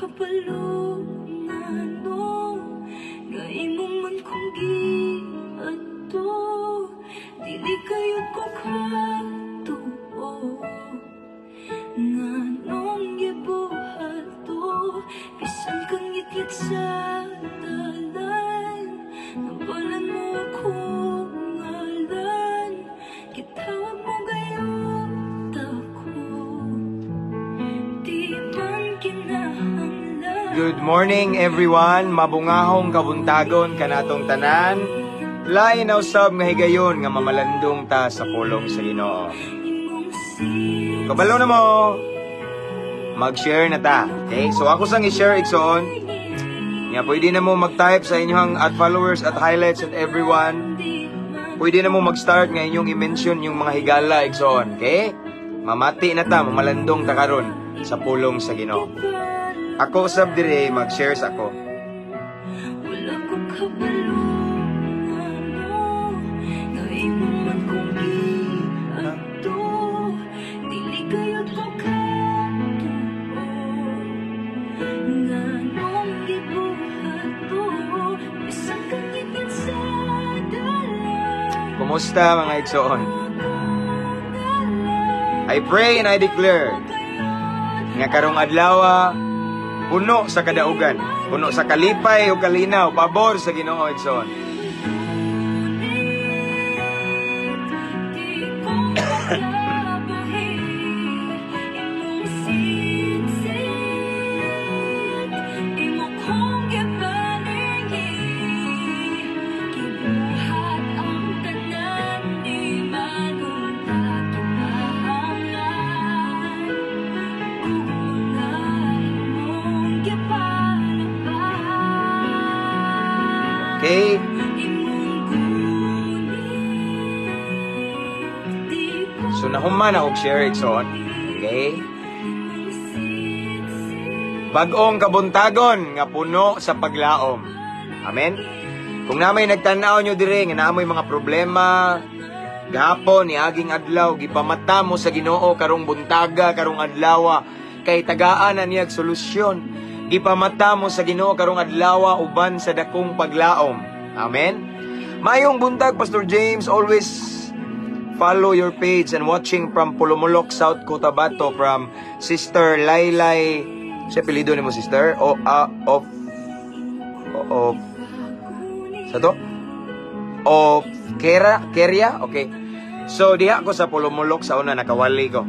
Kabalo ngano nga imo man kong giadto. Dili kayod ko katuo nganong gibuhat to. Bisan kang ngitngit sa dalan, nabalan mo akong ngalan. Gitawag mo gayud ako. Di man kinahanglan. Good morning, everyone. Mabungahong kabuntagon kanatong tanan. Lain na usab nga higayon nga mamalandong ta sa pulong sa Ginoo. Imong sirit. Kabalo na mo. Mag-share na ta. Okay? So ako sang i-share, igsoon. Nga pwede na mo mag-type sa inyong at followers at highlights at everyone. Pwede na mo mag-start nga inyong i-mention yung mga higala, igsoon. Okay? Mamati na ta, mamalandong ta karon sa pulong sa Ginoo. Ako usab dire mag-share sa ako. Wala ko kabalo ngano nga imo man kong giadto. Dili kayod ko katuo nganong gibuhat to. Bisan kang ngitngit sa dalan. Kumusta, mga igsoon? I pray and I declare nga karong adlaw puno sa kadaugan, puno sa kalipay o kalinaw, pabor sa Ginoo, igsoon. Di ko makabuhi. Imong sirit, imo kong gipalingi. Gibuhat ang tanan, di man unta kinahanglan. Ug mga imong gipalabas. Okay? Imong gunit, di ko So nahuman na og share, igsoon. Okay? Bag-ong kabuntagon nga puno sa paglaom. Amen? Kung namay nagtan-aw nyo dire nga naamoy mga problema, gahapon ni aging adlaw, gipamata mo sa Ginoo karong buntaga, karong adlawa, kay tagaan na niyag solusyon. Gipamata mo sa Ginoo karong adlawa uban sa dakong paglaom. Amen? Mayong buntag, Pastor James. Always follow your page and watching from Polomolok, South Cotabato, from Sister Laylay. Sa apelyido nimo, sister? O of sa to? Of Kera, Keria? Okay. So diha ko sa Polomolok sa una nakawali ko.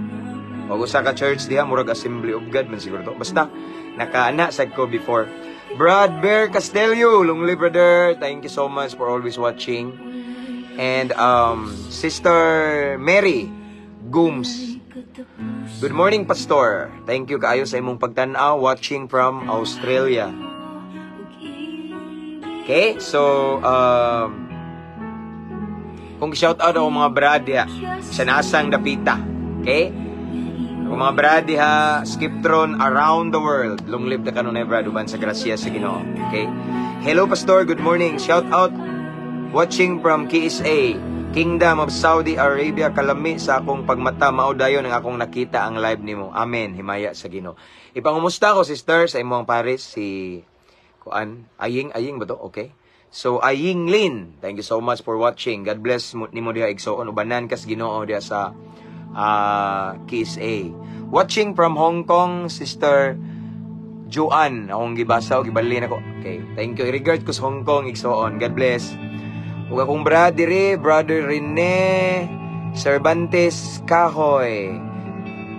Og usa ka church diha, murag Assembly of God man siguro to. Basta nakaana sad ko before. Brad Bear Castelio, long live, brother. Thank you so much for always watching. And Sister Mary Gooms. Good morning, Pastor. Thank you kaayo sa imong pagtan-aw, watching from Australia. Okay, so kung shout out ako mga brad diha sa nasang dapita. Okay? Ako mga brad diha, Skiptron around the world. Long live ta kanunay, brad, uban sa grasya sa Ginoo. Okay? Hello, Pastor, good morning. Shout out, watching from KSA, Kingdom of Saudi Arabia. Kalami sa akong pagmata, mao dayon ang akong nakita ang live nimo. Amen. Himaya sa Ginoo. Ipangumusta ko, sister, sa imong pares si kuan, Aying Aying ba to? Okay. So Aying Lin, thank you so much for watching. God bless mo nimo diha, igsoon, ubanan kas Ginoo diha sa KSA. Watching from Hong Kong, Sister Joanne, akong gibasa o gibalin ako. Okay, thank you. I-regard ko sa Hong Kong, igsoon. God bless. Ug akong brother diri, Brother Rene Cervantes Kahoy.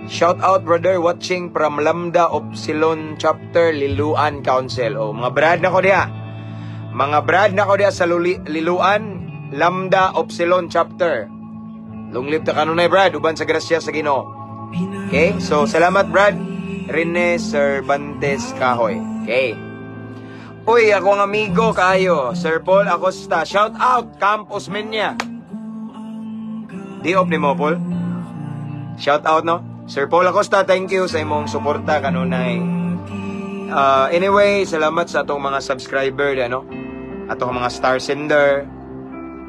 Shout out, brother, watching from Lambda Upsilon Chapter Liluan Council. O mga brad na ko diha. Mga brad na ko diha sa Liluan Lambda Upsilon Chapter. Long live ta kanunay, brad, uban sa grasya sa Ginoo. Okay? So salamat, Brad Rene Cervantes Kahoy. Okay. Uy, ako ang amigo kayo, Sir Paul Acosta. Shout out Camp Osmeña. Di off ni mo, Paul. Shout out, no? Sir Paul Acosta, thank you sa imong suporta kanunay. Anyway, salamat sa atong mga subscriber, ano? Atong mga star sender.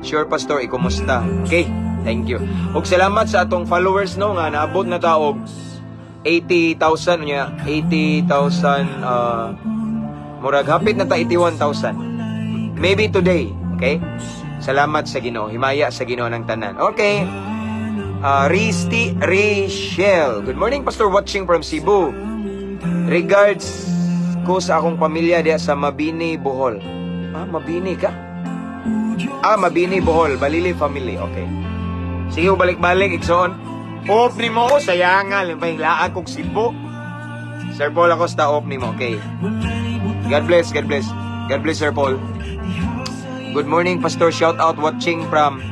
Sure, Pastor, ikumusta. Okay, thank you. Ug salamat sa atong followers, no, nga naabot na ta og 80,000 niya, 80,000, murag hapit na ta 81,000. Maybe today, okay? Salamat sa Ginoo, himaya sa Ginoo ng tanan. Okay. Risti Rachel. Good morning, Pastor, watching from Cebu. Regards ko sa akong pamilya diya sa Mabini, Bohol. Ah, Mabini ka? Ah, Mabini, Bohol. Balili family. Okay. Sige, balik-balik, igsoon. Off ni mo, sayangal. Pahinglaan kong Cebu. Sir Paul Acosta, off ni mo. Okay. God bless, God bless. God bless, Sir Paul. Good morning, Pastor. Shout out, watching from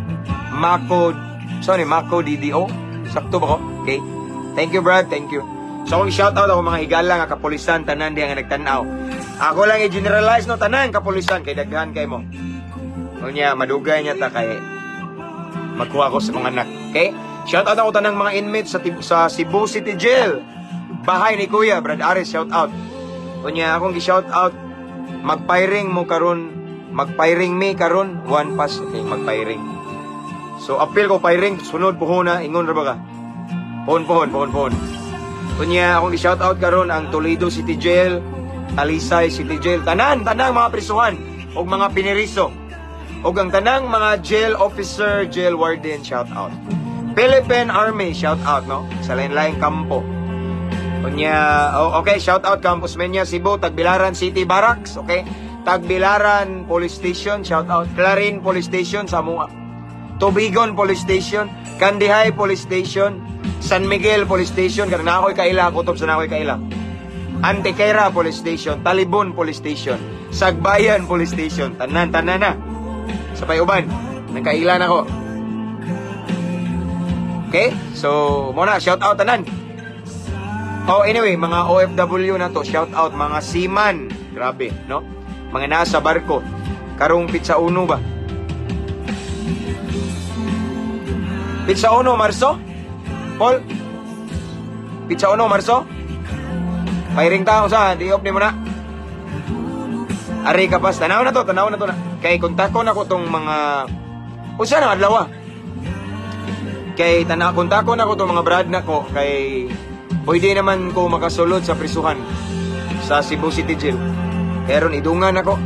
Mako, sorry, Mako DDO. Sakto ba ko? Okay. Thank you, Brad. Thank you. So, akong shout out ako mga higala nga kapulisan, tanan diha nga nagtan-aw. Ako lang i-generalize, no, tanan kapulisan kay daghan kay mo. Unya, madugay niya ta kay magkuha ko sa mga anak. Okay? Shout out ako tanang mga inmates sa Cebu City Jail. Bahay ni Kuya, Brad Aris, shout out. Unya, akong gi-shout out, magpairing mo karon, magpairing mi karon, one pass, okay, magpairing. So, apil ko pairing, sunod puhona, ingon ra ba ka? Pohon, pohon, pohon, pohon. Unya, akong gi-shout out karon ang Toledo City Jail, Talisay City Jail, tanan, tanang mga prisuhan ug mga piniriso. Ug ang tanang mga jail officer, jail warden, shout out. Philippine Army, shout out, no? Sa lain-laing kampo. Unya, oh, okay, shout out Campus Menya, Cebu, Tagbilaran City Barracks, okay? Tagbilaran Police Station, shout out. Clarin Police Station, Samua. Tubigon Police Station, Kandihay Police Station, San Miguel Police Station, kanang naa ko'y kaila, kutob sa naa ko'y kaila. Antequera Police Station, Talibon Police Station, Sagbayan Police Station, tanan, tanan na. Sa payuban, nagkaila na ko. Okay? So, muna, shout out tanan. Oh, anyway, mga OFW na to, shout out mga seaman. Grabe, no? Mga nasa barko. Karong petsa uno ba? Petsa uno, Marso? Paul? Petsa uno, Marso? Pairing tao sa, di off ni mo na. Ari ka pas, tanaw na to na. Kay kontakon ako tong mga, usa na adlaw ah. Kay tanaw kontakon ako tong mga brad na ko kay pwede naman ko makasulod sa prisuhan sa Cebu City Jail. Pero idungan ako.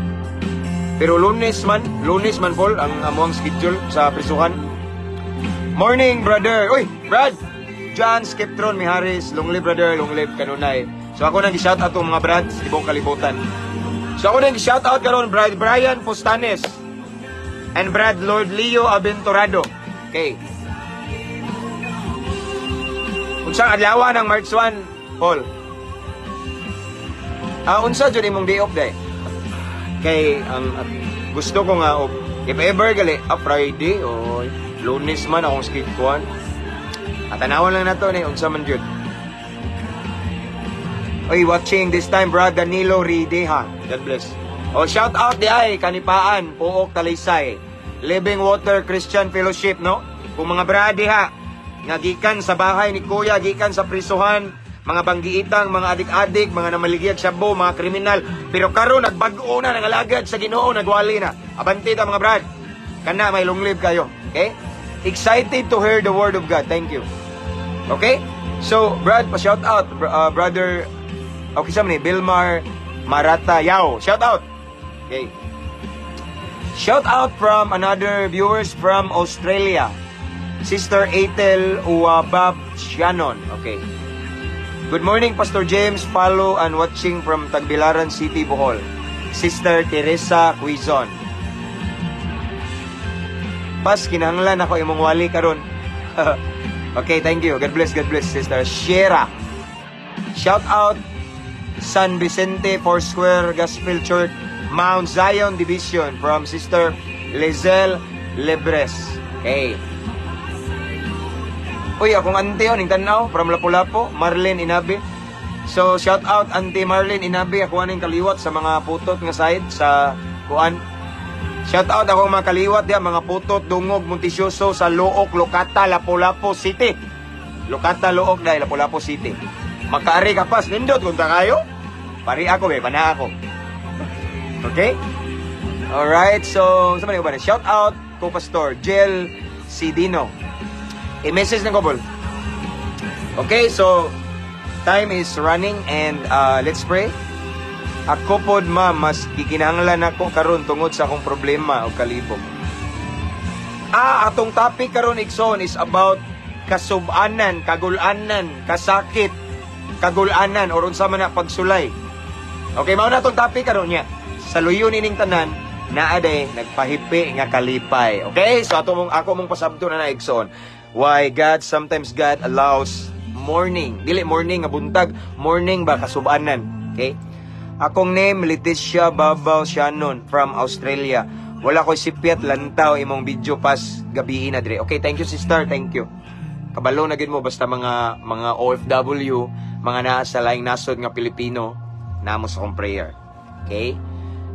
Pero Lunes man, Paul, ang amuang schedule sa prisuhan. Morning, brother. Uy, Brad! John Skiptron Miharis, long live, brother, long live kanunay. So ako nang gi-shout out tong mga brads tibuok kalibutan. So ako nang gi-shout out karon Brad Brian Postanes and Brad Lord Leo Aventurado. Okay. Unsang adlaw ng March 1, Paul? Ah, unsa jud imong day off day? Kay ang gusto ko nga og if ever gali Friday o Lunes man akong skip kuan. At tanawan lang nato ni unsa man jud. Oy, watching this time, Brad Danilo Rideha. God bless. Oh, shout out di ay Kanipaan, Puok, Talisay. Living Water Christian Fellowship, no? Kung mga brad diha nga gikan sa bahay ni Kuya, gikan sa prisuhan, mga banggiitang, mga adik-adik, mga namaligiyag shabu, mga kriminal, pero karon nagbag-o na nangalagad sa Ginoo, nagwali na. Abante ta, mga brad. Kana may long live kayo. Okay? Excited to hear the word of God. Thank you. Okay? So, Brad, pa-shout out, brother, okay sa ni Bilmar Marata Yao. Shout out. Okay. Shout out from another viewers from Australia. Sister Ethel Uwabab Shannon. Okay. Good morning, Pastor James. Follow and watching from Tagbilaran City, Bohol. Sister Teresa Quizon. Pas, kinahanglan ako imong wali karon. Okay, thank you. God bless, Sister Shera. Shout out San Vicente Foursquare Gospel Church, Mount Zion Division from Sister Lizelle Lebres. Okay. Uy, akong auntie oh, ning tanaw from Lapu-Lapu, Marlene Inabi. So, shout out Auntie Marlene Inabi, ako aning kaliwat sa mga putot nga side sa kuan. Shout out ako mga kaliwat diya, mga putot, Dungog, Montesioso, sa Looc, Lucata, Lapu-Lapu City. Lucata, Looc, dahil Lapu-Lapu City. Makaari ka pas, nindot kung ta kayo. Pari ako be, pana ako. Okay? Alright, so, sa man ba? Shout out ko Pastor Jel Sidino. I-message ng couple. Okay, so, Time is running and let's pray. Ako pod, ma, mas gikinahanglan nako karon tungod sa akong problema o kalibog. Ah, atong topic karon, igsoon, is about kasubanan, kagulanan, kasakit, kagulanan or unsa man na pagsulay. Okay, mao na atong topic karon niya. Sa luyo nining tanan, naa day nagpahipi nga kalipay. Okay? So ato mong ako mong pasabto na na, igsoon. Why God sometimes God allows mourning. Dili morning nga buntag, mourning ba, kasubanan. Okay? Akong name Leticia Babaw Shannon from Australia. Wala ko sipyat lantaw imong video pas gabi na dire. Okay, thank you, sister, thank you. Kabalo na gid mo basta mga OFW, mga naa sa laing nasod nga Pilipino, namo sa akong prayer. Okay?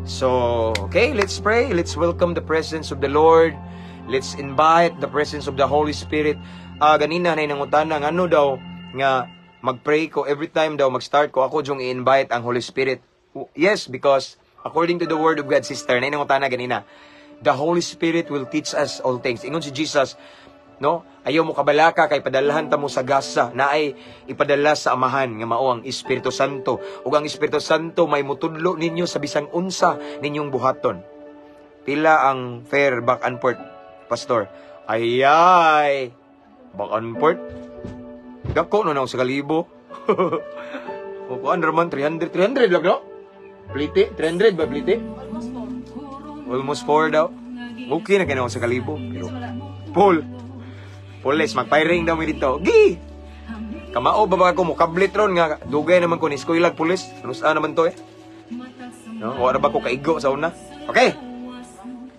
So, okay, let's pray. Let's welcome the presence of the Lord. Let's invite the presence of the Holy Spirit. Ah, ganina na nangutana nga ano daw nga mag-pray ko every time daw mag-start ko ako jung i-invite ang Holy Spirit. Yes, because according to the word of God, sister, na nangutana ganina, the Holy Spirit will teach us all things. Ingon si Jesus, no? Ayaw mo kabalaka kay padalhan ta mo sa gasa na ay ipadala sa Amahan nga mao ang Espiritu Santo. Ug ang Espiritu Santo may mutudlo ninyo sa bisang unsa ninyong buhaton. Pila ang fare back and forth, Pastor? Ayay! Back and forth? Dako no na sa kalibo. O kuan raman 300, 300 lang, no? Plite, 300 ba plite? Almost 4. Almost 4 daw. Okay na kaya sa kalibo. Pero Paul, Pulis, magpairing daw mi dito. Gi! Kamao ba ba ako mo kablit ron nga dugay naman ko ni eskwela pulis. Ano saan naman to eh? No, wala ba ko kaigo sa una? Okay.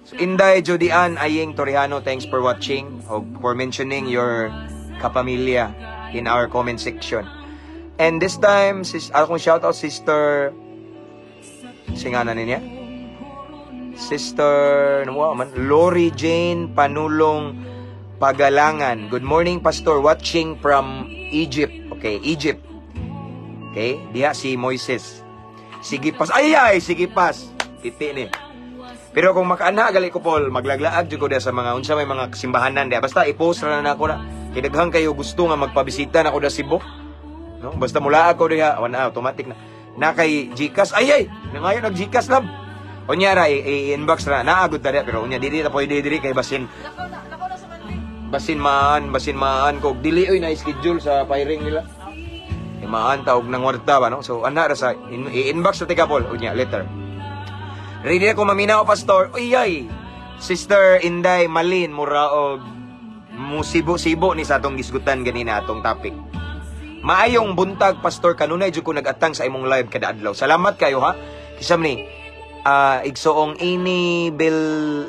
So, Inday Judian Aying Torrijano, thanks for watching o for mentioning your kapamilya in our comment section. And this time, sis, akong shout out sister singana niya. Sister, ano man? Lori Jane Panulong Pagalangan. Good morning, Pastor. Watching from Egypt. Okay, Egypt. Okay, diha si Moises. Sige pas. Ay, ay, sige pas. Titi ni. Pero kung makaana gali ko, Paul, maglaglaag jud ko diha sa mga unsa may mga simbahanan diha. Basta i-post ra na nako na. Kay daghan kayo gusto nga magpabisita na ako da Cebu. No? Basta mula ako diha, wala automatic na. Na kay GCash. Ay ay, nangayo nag GCash lab. Unya ra i-inbox ra. Naagod ta diha pero unya dili ta pwede diri kay basin Lakaw na, lakaw na sa Monday. Basin maan ko dili oy na schedule sa firing nila. E maan ta og nangwarta ba, no? So ana ra sa i-inbox sa tika Paul unya later. Ready ako maminaw, Pastor. Uy ay. Sister Inday Malin mura og musibo-sibo ni sa atong gisgutan ganina, atong topic. Maayong buntag, Pastor, kanunay jud ko nagatang sa imong live kada adlaw. Salamat kayo ha. Kisam ni igsoong ini Bel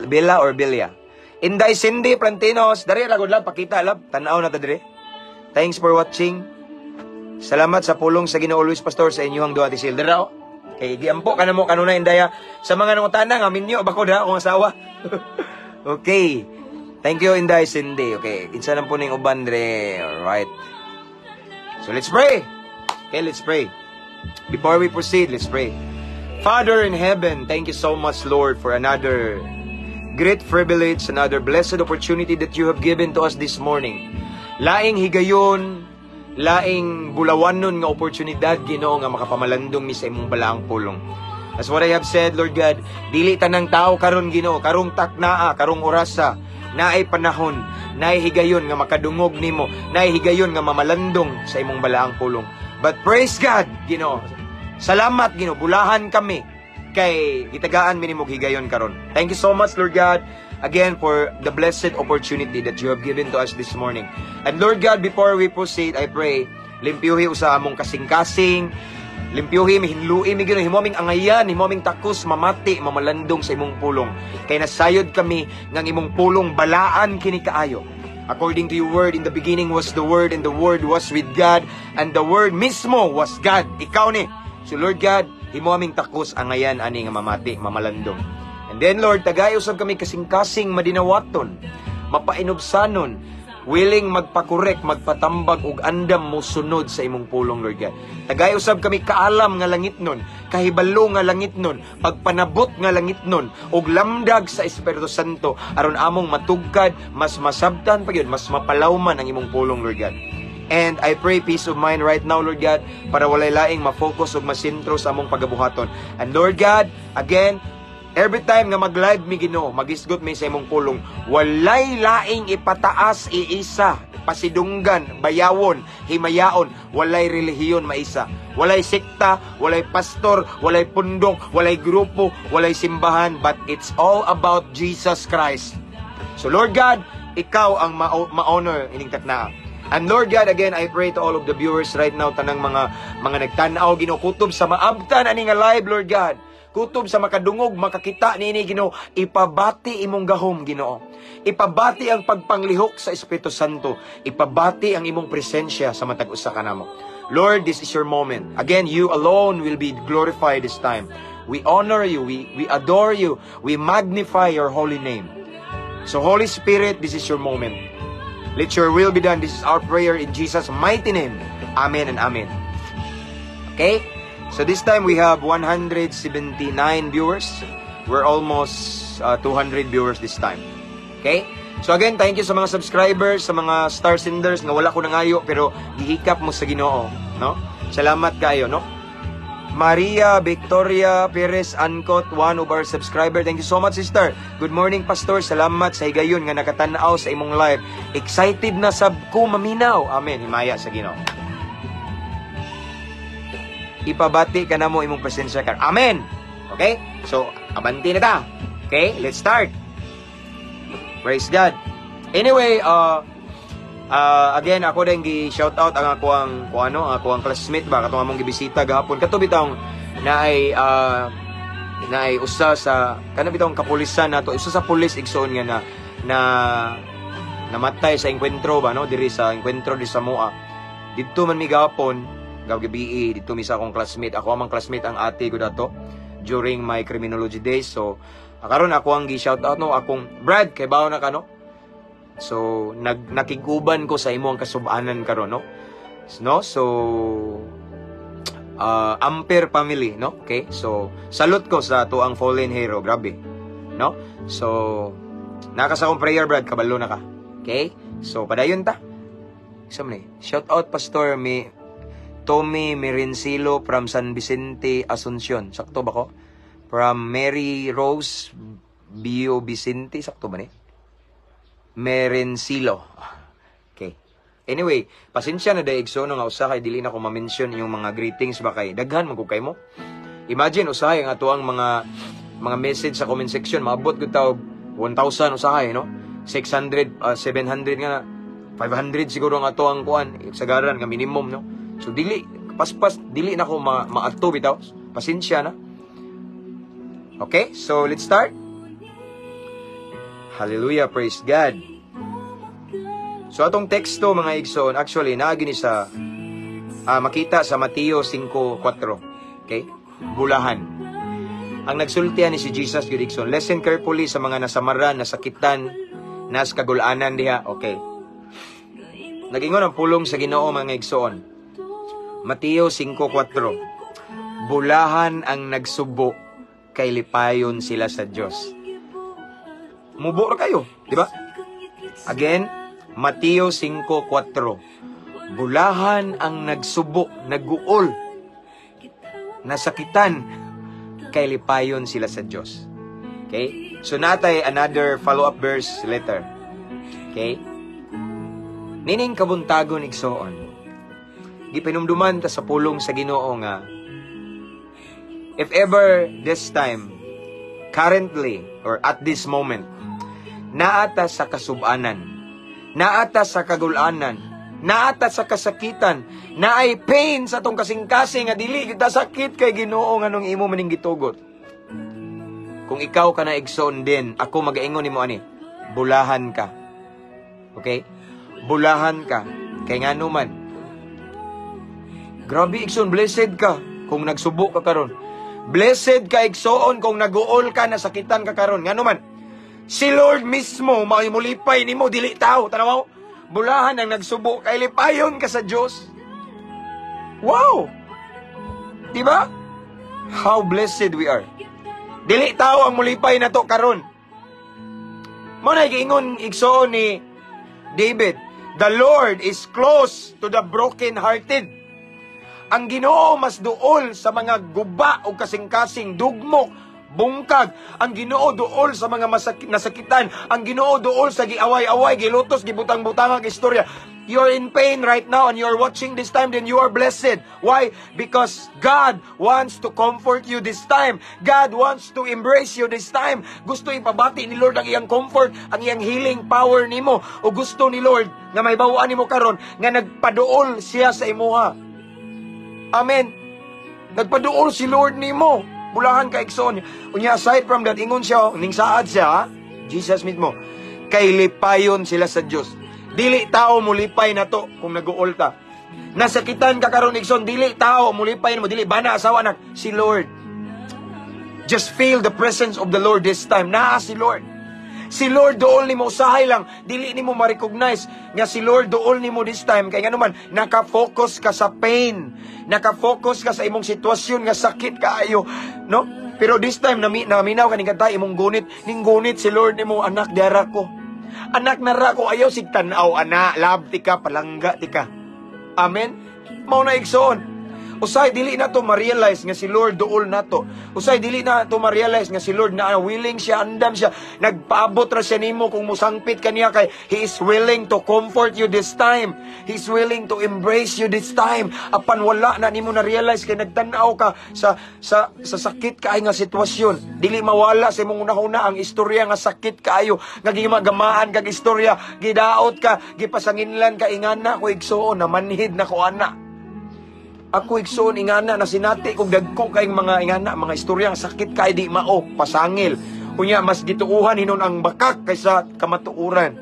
Bella or Belia. Inday Cindy Plantinos, dari ra gud lab, pakita lab, tan-aw na ta dire. Thanks for watching. Salamat sa pulong sa Ginoo always, Pastor, sa inyong duha ti Sil. Dira oh. Kay giampo ka na mo kanunay, Inday ha. Sa mga nangutana nga minyo ba ko da akong asawa. Okay. Thank you, Inday Cindy. Okay, kinsa lang po ning uban dire. All right. So let's pray. Okay, let's pray. Before we proceed, let's pray. Father in heaven, thank you so much, Lord, for another great privilege, another blessed opportunity that you have given to us this morning. Laing higayon, laing bulawanon nga oportunidad, Ginoo, nga makapamalandong mi sa imong balaang pulong. As what I have said, Lord God, dili tanang tao karon, Ginoo, karong taknaa, karong orasa, naay panahon, naay higayon nga makadungog nimo, naay higayon nga mamalandong sa imong balaang pulong. But praise God, Ginoo. Salamat, Ginoo, bulahan kami kay gitagaan mi nimo higayon karon. Thank you so much, Lord God, again for the blessed opportunity that you have given to us this morning. And Lord God, before we proceed, I pray, limpyuhi usa among kasing-kasing, limpyuhi mi, hinlui mi, Ginoo, himo aming angayan, himo aming takos mamati, mamalandong sa imong pulong. Kay nasayod kami nga ang imong pulong balaan kini kaayo. According to your word, in the beginning was the Word, and the Word was with God, and the Word mismo was God. Ikaw ni. So Lord God, himo aming takos angayan ani nga mamati, mamalandong. And then Lord, tagay usab kami kasing-kasing madinawaton, mapainubsanon, willing magpakorek, magpatambag ug andam mo sunod sa imong pulong, Lord God. Tagay usab kami kaalam nga langit nun, kahibalo nga langit nun, pagpanabot nga langit nun, ug lamdag sa Espiritu Santo aron among matugkad, mas masabtan pa gyud, mas mapalawman ang imong pulong, Lord God. And I pray peace of mind right now, Lord God, para walay laing ma-focus ug masentro sa among pagabuhaton. And Lord God, again, every time nga mag-live mi, Ginoo, magisgot mi sa imong pulong, walay laing ipataas iisa, pasidunggan, bayawon, himayaon, walay relihiyon maisa. Walay sekta, walay pastor, walay pundok, walay grupo, walay simbahan, but it's all about Jesus Christ. So Lord God, ikaw ang ma-honor ining taknaa. And Lord God, again, I pray to all of the viewers right now, tanang mga nagtan-aw, Ginoo, kutob sa maabtan ani nga live, Lord God. Kutob sa makadungog, makakita niini, Ginoo, ipabati imong gahom, Ginoo. Ipabati ang pagpanglihok sa Espiritu Santo. Ipabati ang imong presensya sa matag usa kanamo. Lord, this is your moment. Again, you alone will be glorified this time. We honor you, we adore you, we magnify your holy name. So Holy Spirit, this is your moment. Let your will be done. This is our prayer in Jesus' mighty name. Amen and amen. Okay? So this time we have 179 viewers. We're almost 200 viewers this time. Okay? So again, thank you sa mga subscribers, sa mga star senders nga wala ko nangayo pero gihikap mo sa Ginoo, no? Salamat kayo, no? Maria Victoria Perez Ancot, one of our subscriber. Thank you so much, sister. Good morning, Pastor. Salamat sa higayon nga nakatanaw sa imong live. Excited na sab ko maminaw. Amen. Himaya sa Ginoo. Ipabati ka namo imong presensya kar. Amen. Okay? So, abanti na ta. Okay? Let's start. Praise God. Anyway, again, ako din gi shout out ang ako ang kung ano, ang ako ang classmate ba katong among gibisita gahapon. Kato bitong naay usa sa kana bitong kapulisan nato, usa sa pulis, igsoon, nga na na namatay sa engkwentro ba, no, diri sa engkwentro di sa Moa. Didto man mi gahapon, gabi, didto mi sa akong classmate. Ako amang classmate ang ate ko dato during my criminology days. So karon ako ang gi shout out, no, akong Brad, kay bawo na ka, no? So nakiguban ko sa imo ang kasubanan karon, no? No? So Ampere family, no? Okay? So salute ko sa ato ang fallen hero, grabe. No? So naka sa akong prayer, Brad, kabalo na ka. Okay? So padayon ta. Isa man eh. Shout out, Pastor mi Tommy Merincilo from San Vicente, Asuncion. Sakto ba ko? From Mary Rose Bio Vicente. Sakto ba ni? Merencilo. Okay. Anyway, pasensya na dahil, igsoon, nga usahay dili na ko ma-mention yung mga greetings ba kay daghan man kay mo. Imagine usahay ang ato ang mga message sa comment section maabot gud ta og 1,000 usahay, no? 600, 700 nga, 500 siguro ang ato ang kuan sagaran nga minimum, no? So dili paspas, dili na ko maadto bitaw. Pasensya na. Okay? So let's start. Hallelujah, praise God. So atong teksto, mga igsoon, actually naagi ni sa makita sa Mateo 5:4. Okay? Bulahan. Ang nagsultian ni si Jesus gyud, igsoon. Listen carefully sa mga nasamaran, nasakitan, nas kagulanan diha. Okay. Nagingon ang pulong sa Ginoo, mga igsoon. Mateo 5:4. Bulahan ang nagsubo kay lipayon sila sa Dios. Mubo ra kayo, di ba? Again, Mateo 5:4. Bulahan ang nagsubo, naguol, nasakitan, kay lipayon sila sa Dios. Okay? So natay another follow-up verse later. Okay? Nining kabuntagon, igsoon, gipinumduman ta sa pulong sa Ginoo nga if ever this time, currently or at this moment, naata sa kasubanan, naata sa kagulanan, naata sa kasakitan, naay pain sa atong kasing-kasing nga dili kita sakit kay Ginoo, nganong imo maning gitugot. Kung ikaw ka na, igsoon din, ako magaingon nimo ani, bulahan ka. Okay? Bulahan ka. Kay ngano man. Grabe, igsoon, blessed ka kung nagsubo ka karon. Blessed ka, igsoon, kung naguol ka, nasakitan ka karon. Ngano man, si Lord mismo mao'y mulipay nimo, dili tao. Tanaw, bulahan ang nagsubo kay lipayon ka sa Dios. Wow! Di ba? How blessed we are. Dili tao ang mulipay na to karon. Mo na giingon, igsoon, ni David. The Lord is close to the broken-hearted. Ang Ginoo mas duol sa mga guba o kasing-kasing, dugmok, bungkag. Ang Ginoo duol sa mga nasakitan. Ang Ginoo duol sa giaway-away, gilutos, gibutang-butang ang istorya. You're in pain right now and you're watching this time, then you are blessed. Why? Because God wants to comfort you this time. God wants to embrace you this time. Gusto ipabati ni Lord ang iyang comfort, ang iyang healing power nimo. O gusto ni Lord nga may bawaan nimo karon nga nagpaduol siya sa imuha. Amen. Nagpaduol si Lord nimo. Bulahan ka, igsoon. Unya, aside from that, ingon siya, ning saad siya, ha? Jesus mismo. Kay lipayon sila sa Dios. Dili tao mulipay na to kung nag-uol ta. Nasakitan ka karon, igsoon, dili tao mulipay mo, dili bana, asawa, anak, si Lord. Just feel the presence of the Lord this time. Naa si Lord. Si Lord duol nimo, usahay lang dili nimo ma-recognize nga si Lord duol nimo this time kay ngano man naka-focus ka sa pain. Naka-focus ka sa imong sitwasyon nga sakit kaayo, no? Pero this time naminaw ka ning kanta, imong gunit, ning gunit si Lord nimo, "Anak, dara ko. Anak, nara ko, ayaw sig tan-aw ana, love ti ka, palangga ti ka." Amen. Mao na, igsoon. Usay dili na to ma-realize nga si Lord duol nato. Usay dili na to ma-realize nga si Lord na willing siya, andam siya, nagpaabot ra siya nimo kung musangpit kaniya kay He is willing to comfort you this time. He is willing to embrace you this time. Apan wala na nimo na-realize kay nagtan-aw ka sa sakit kaayo nga sitwasyon. Dili mawala sa imong hunahuna ang istorya nga sakit kaayo, nga gimagamaan kag istorya, gidaot ka, gipasanginlan ka, ingana ko, igsuon, namanhid na ko ana. Ako, igsoon, ingana na sinati kog dagko kayong mga ingana mga istorya nga sakit kay di mao pasangil. Unya mas gituuhan hinon ang bakak kaysa kamatuoran.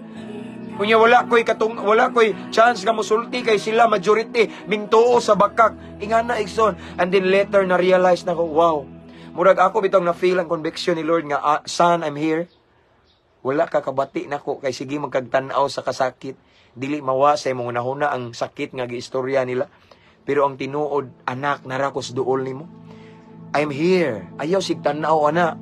Unya wala koy chance nga mosulti kay sila majority mingtuo sa bakak. Ingana, igsoon, and then later na realize na ko, wow. Murag ako bitong na feel ang conviction ni Lord nga, "Ah, son, I'm here. Wala ka kabati nako kay sige magkagtan-aw sa kasakit. Dili mawa sa imong hunahuna ang sakit nga giistorya nila. Pero ang tinuod, anak, nara ko sa duol nimo. I'm here. Ayaw sig tan-aw ana."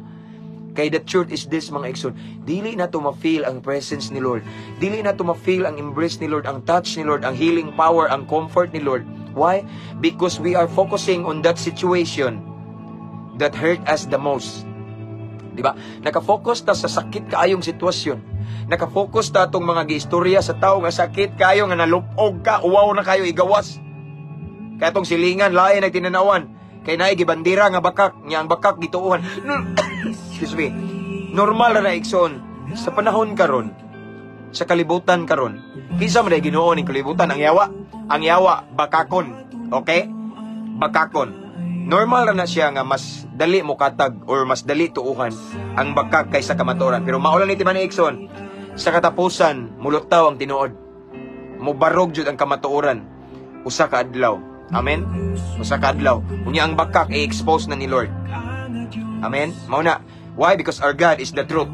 Kay the truth is this, mga igsoon, dili na to ma-feel ang presence ni Lord. Dili na to ma-feel ang embrace ni Lord, ang touch ni Lord, ang healing power, ang comfort ni Lord. Why? Because we are focusing on that situation that hurt us the most. Di ba? Naka-focus ta sa sakit kaayong sitwasyon. Naka-focus ta atong mga giistorya sa tao nga sakit kayo, nga nalupog ka, uwaw na kayo igawas. Kaya atong silingan, lain nagtinanawan. Kay naay gibandira nga bakak, nya ang bakak gituohan. Excuse me. Normal ra na, igsoon, sa panahon karon, sa kalibutan karon. Kinsa man day Ginoo ning kalibutan? Ang yawa. Ang yawa bakakon. Okay? Bakakon. Normal ra na siya nga mas dali mo katag or mas dali tuuhan ang bakak kaysa kamatuoran. Pero mao lang ni timan, igsoon. Sa katapusan, mulutaw ang tinuod. Mubarog jud ang kamatuoran usa ka adlaw. Amen? Usa ka adlaw. Unya ang bakak i-expose na ni Lord. Amen? Mao na. Why? Because our God is the truth.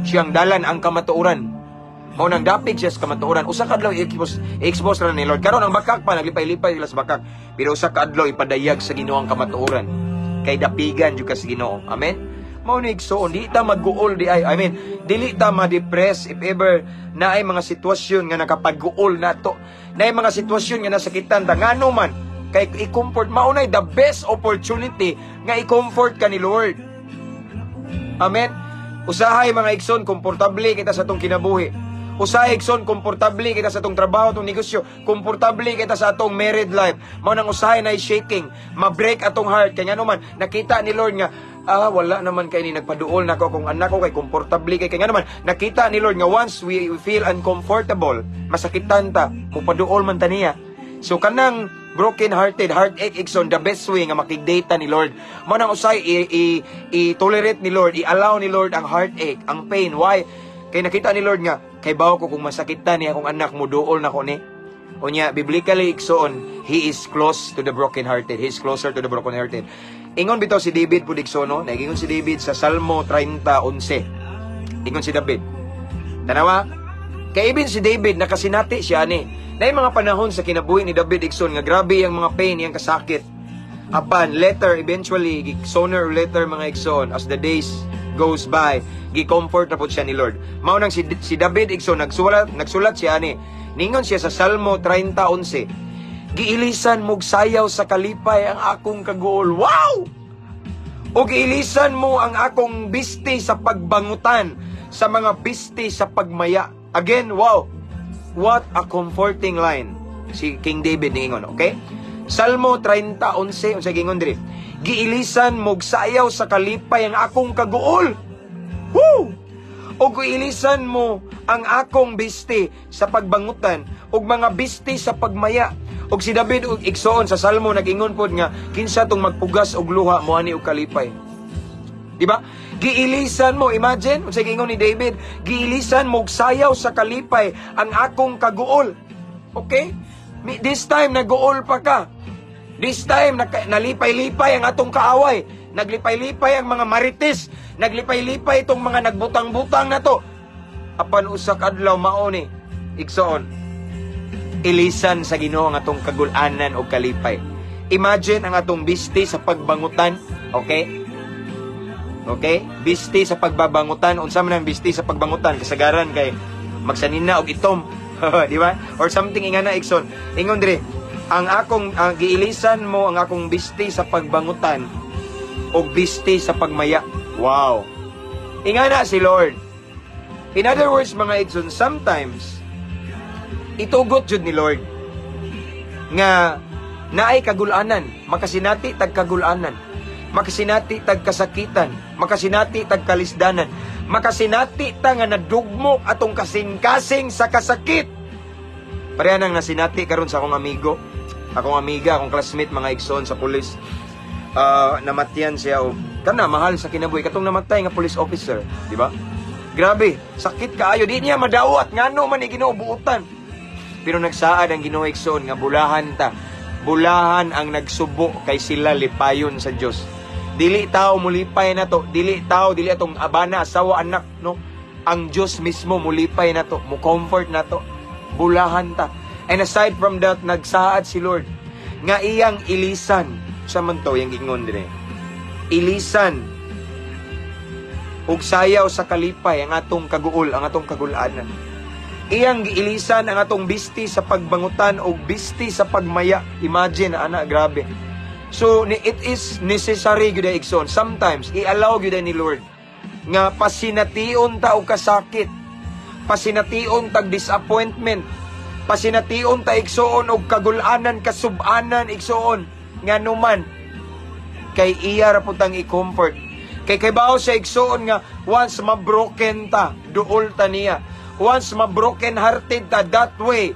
Siyang dalan, ang kamatuoran. Mao nang dapig siya sa kamatuoran. Usa ka adlaw i-expose ra ni Lord. Karon ang bakak pa naglipay-lipay sila sa bakak. Pero usa ka adlaw ipadayag sa Ginoo ang kamatuoran. Kay dapigan jud ka sa Ginoo. Amen? Mao ni, igsoon, di ta magguol di ay. I mean, dili ta ma-depress if ever naay mga sitwasyon nga nakapag-guol nato. Naay mga sitwasyon nga nasakitan ta, ngano man kay i-comfort, mao nay the best opportunity nga i-comfort ka ni Lord. Amen. Usahay, mga igsoon, komportable kita sa atong kinabuhi. Usahay, igsoon, komportable kita sa atong trabaho, atong negosyo, komportable kita sa atong married life. Mao nang usahay na shaking, ma-break atong heart kay ngano man nakita ni Lord nga wala naman kay ni nagpaduol nako kung anak ko kay komportable kay ngano man nakita ni Lord nga once we feel uncomfortable, masakitan ta, mupaduol man ta niya. So kanang broken hearted, heartache, igsoon, the best way nga makig-date ni Lord. Mao nang usay i-tolerate ni Lord, i-allow ni Lord ang heartache, ang pain. Why? Kay nakita ni Lord nga kay bawo ko kung masakitan niya akong anak, muduol na ko ni. Unya, biblically, igsoon, He is close to the broken hearted. He is closer to the broken hearted. Ingon bitaw si David pud, igsoon, no? Nagingon si David sa Salmo 30:11. Ingon si David. Tanawa, kay ibin si David nakasinati siya ani. Naay mga panahon sa kinabuhi ni David, igsoon, nga grabe ang mga pain, iyang kasakit. Apan later, eventually, sooner or later, mga igsoon, as the days goes by, gi-comfort na pud siya ni Lord. Mao nang si David, igsoon, nagsulat siya ani. Ningon siya sa Salmo 30:11, "Giilisan mo sayaw sa kalipay ang akong kaguol." Wow! "O giilisan mo ang akong bisti sa pagbangutan sa mga bisti sa pagmaya." Again, wow! What a comforting line. Si King David ningon, okay? Salmo 30:11, unsa gingon diri? "Giilisan mo sayaw sa kalipay ang akong kaguol." Woo! "O giilisan mo ang akong bisti sa pagbangutan ug mga bisti sa pagmaya." Og si David og igsoon sa Salmo nag-ingon pod nga kinsa tong magpugas og luha moani og kalipay. Di ba? Giilisan mo, imagine, unsa giingon ni David, "Giilisan mo og sayaw sa kalipay ang akong kaguol." Okay? This time naguol pa ka. This time nalipay-lipay ang atong kaaway. Naglipay-lipay ang mga marites. Naglipay-lipay itong mga nagbutang-butang na to. Apan usa ka adlaw, mao ni, igsoon, ilisan sa Ginoo ang atong kagulanan o kalipay. Imagine ang atong bisti sa pagbangutan, okay? Okay? Bisti sa pagbabangutan, unsa man ang bisti sa pagbangutan? Kasagaran kay magsanina og itom, di ba? Or something ingana, igsoon. Ingon diri, ang akong ang giilisan mo ang akong bisti sa pagbangutan og bisti sa pagmaya. Wow. Ingana si Lord. In other words, mga igsoon, sometimes itugot jud ni Lord nga naay kagulanan, makasinati tag kagulanan, makasinati tag kasakitan, makasinati tag kalisdanan, makasinati ta nga nadugmok atong kasing-kasing sa kasakit. Pareha nang nasinati karon sa akong amigo, akong amiga, akong classmate, mga igsoon, sa pulis. Namatyan siya og kana mahal sa kinabuhi, katong namatay nga police officer, di ba? Grabe, sakit kaayo, di niya madawat ngano man ni Ginoo buutan. Pero nagsaad ang Ginoo, igsoon, nga bulahan ta. Bulahan ang nagsubo kay sila lipayon sa Dios. Dili tao mulipay na to, dili tao, dili atong abana, asawa, anak, no. Ang Dios mismo mulipay na to, mo comfort na to. Bulahan ta. And aside from that, nagsaad si Lord nga iyang ilisan sa man to yang ingon dire. Ilisan ug sayaw sa kalipay ang atong kaguol, ang atong kagulanan. Iyang giilisan ang atong bisti sa pagbangutan o bisti sa pagmaya. Imagine, ana, grabe. So, it is necessary gyud, igsoon. Sometimes, i-allow gyud ni Lord nga pasination ta og kasakit. Pasination tag disappointment. Pasination ta, igsoon, og kagulanan, kasubanan, igsoon. Nga numan, kay iya ra pud tang i-comfort. Kay bawo sa igsoon nga once ma-broken ta, duol ta niya. Once ma-broken hearted ta, that way,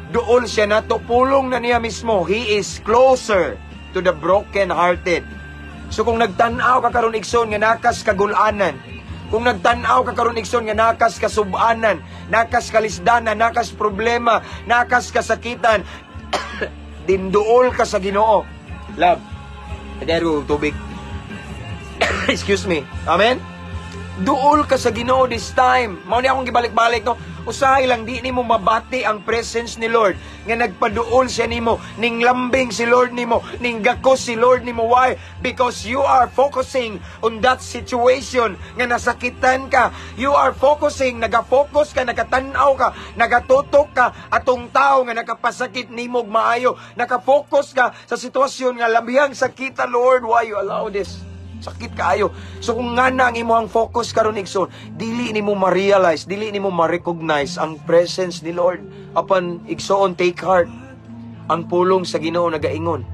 duol siya nato, pulong na niya mismo. He is closer to the broken hearted. So kung nagtan-aw ka karon, igsoon, nga nakas kagulanan, kung nagtan-aw ka karon, igsoon, nga nakas kasubanan, nakas kalisdanan, nakas problema, nakas kasakitan, dinduol ka sa Ginoo. Love, adero tubig. Excuse me. Amen? Duol ka sa Ginoo this time. Mao ni akong gibalik-balik, no. Usahay lang di nimo mabati ang presence ni Lord nga nagpaduol siya nimo, ning lambing si Lord nimo, ning gakos si Lord nimo. Why? Because you are focusing on that situation nga nasakitan ka. You are focusing, naga-focus ka, nagatan-aw ka, nagatutok ka atong tao nga nakapasakit nimo og maayo. Naka-focus ka sa sitwasyon nga labihang sakita. Lord, why you allow this? Sakit kaayo. So kung nga na ang imong focus karon, igsoon, dili nimo ma-realize, dili nimo ma-recognize ang presence ni Lord. Apan, igsoon, take heart. Ang pulong sa Ginoo nagaingon,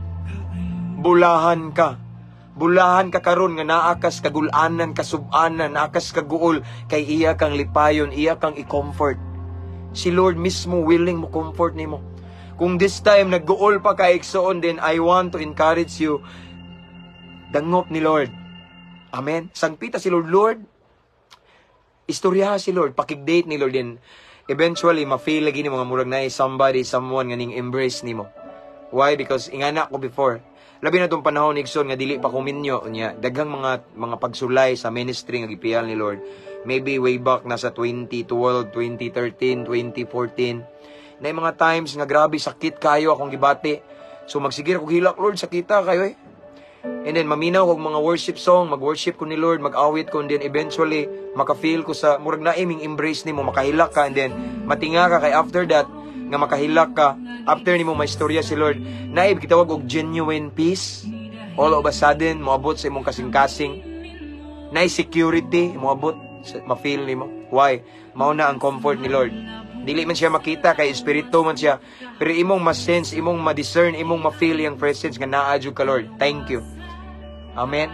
bulahan ka. Bulahan ka karon nga naa kas kagulanan, kasubanan, naakas kaguol, kay iya kang lipayon, iya kang i-comfort. Si Lord mismo willing mo comfort nimo. Kung this time nagguol pa ka, igsoon, then I want to encourage you, dangop ni Lord. Amen. Sangpita si Lord, Lord. Istorya si Lord, pakig-date ni Lord din. Eventually, ma-feel lagi ni mga murag na somebody, someone nga ning embrace nimo. Why? Because ingana ko before. Labi na tong panahon, igsoon, nga dili pa ko minyo unya, daghang mga pagsulay sa ministry nga gipiyal ni Lord. Maybe way back nasa 2012, 2013, 2014. Na mga times nga grabe sakit kayo akong gibati. So magsigir ako hilak, "Lord, sakita kayo eh." And then maminaw kog mga worship song, mag-worship ko ni Lord, mag-awit ko, and then eventually maka-feel ko sa murag naiming embrace nimo, makahilak ka, and then matinga ka kay after that nga makahilak ka, after nimo may istorya si Lord, naib gitawag og genuine peace. All of a sudden moabot sa imong kasing-kasing. Naay security moabot, ma-feel nimo. Why? Mao na ang comfort ni Lord. Dili man siya makita kay espiritu man siya. Pero imong ma-sense, imong ma-discern, imong ma-feel yung presence nga naa jud ka, Lord. Thank you. Amen.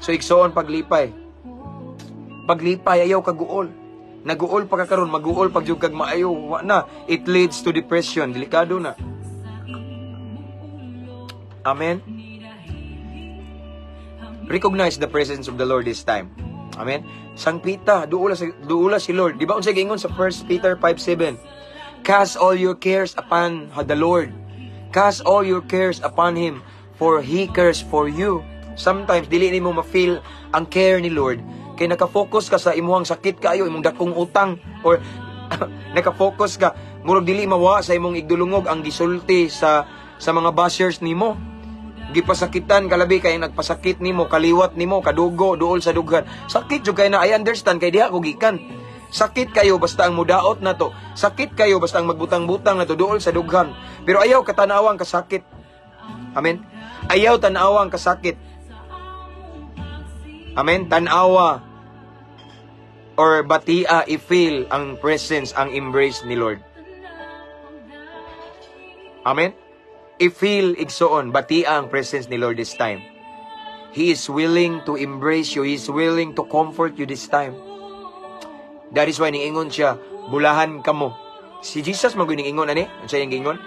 So igsoon, paglipay. Paglipay, ayaw kaguol. Naguol pa ka karon, maguol pag jud kag maayo, wa na. It leads to depression. Delikado na. Amen. Recognize the presence of the Lord this time. Amen. Sangpita, duola si Lord. Di ba unsay giingon sa 1 Peter 5:7? "Cast all your cares upon the Lord. Cast all your cares upon Him, for He cares for you." Sometimes dili nimo ma-feel ang care ni Lord kay naka-focus ka sa imuhang sakit kaayo, imong dakong utang, or naka-focus ka murag dili mawa sa imong igdulungog ang gisulti sa mga bashers nimo. Gipasakitan kalabi kay nagpasakit nimo, kaliwat nimo, kadugo, duol sa dughan. Sakit jud kay na. I understand kay diha ko gikan. Sakit kayo basta ang mudaot na to. Sakit kayo basta ang magbutang-butang na to duol sa dughan. Pero ayaw katanawang kasakit. Amen. Ayaw tanawang kasakit. Amen. Tanawa or batia, i-feel ang presence, ang embrace ni Lord. Amen. I-feel, igsoon, batia ang presence ni Lord this time. He is willing to embrace you. He is willing to comfort you this time. That is why ningingon siya, "Bulahan kamo." Si Jesus man ningingon ani, unsa iyang giingon?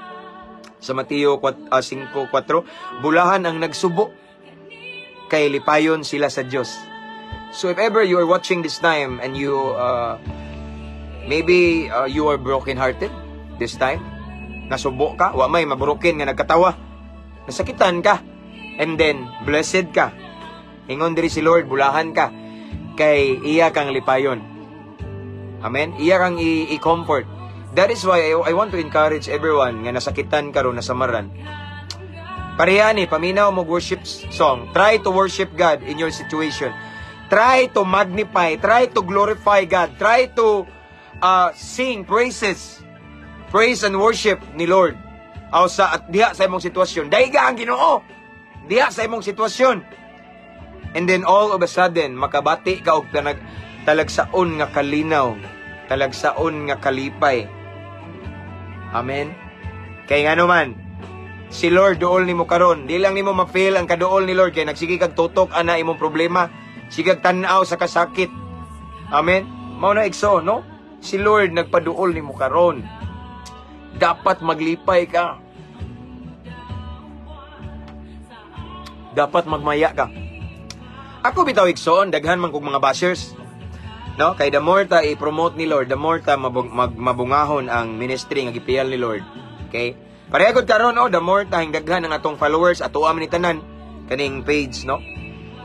Sa Mateo 5:4, "Bulahan ang nagsubo kay lipayon sila sa Dios." So if ever you are watching this time and you maybe you are broken-hearted this time, nasubo ka, wa may mabroken nga nagkatawa, nasakitan ka, and then blessed ka. Ingon diri si Lord, "Bulahan ka kay iya kang lipayon." Amen? Iya kang i-comfort. That is why I want to encourage everyone nga nasakitan karon, nasamaran. Pareha ni, paminaw mo worship song. Try to worship God in your situation. Try to magnify, try to glorify God. Try to sing praises. Praise and worship ni Lord. Aw sa at diha sa imong sitwasyon. Daiga ang Ginoo. Diha sa imong sitwasyon. And then all of a sudden, makabati ka og talagsaon nga kalinaw, talagsaon nga kalipay. Amen. Kay ngano man, si Lord duol nimo karon. Di lang nimo ma-feel ang kaduol ni Lord kay nagsige kag tutok ana imong problema. Sige kag tan-aw sa kasakit. Amen. Mao na, igsoon, no? Si Lord nagpaduol nimo karon. Dapat maglipay ka. Dapat magmaya ka. Ako bitaw, igsoon, daghan man kog mga bashers. No? Kay the more ta i-promote ni Lord, the more ta mabungahon ang ministry nga gipiyal ni Lord. Okay? Pareha gud karon, oh, the more ta daghan ang atong followers, ato man ni tanan kaning page, no?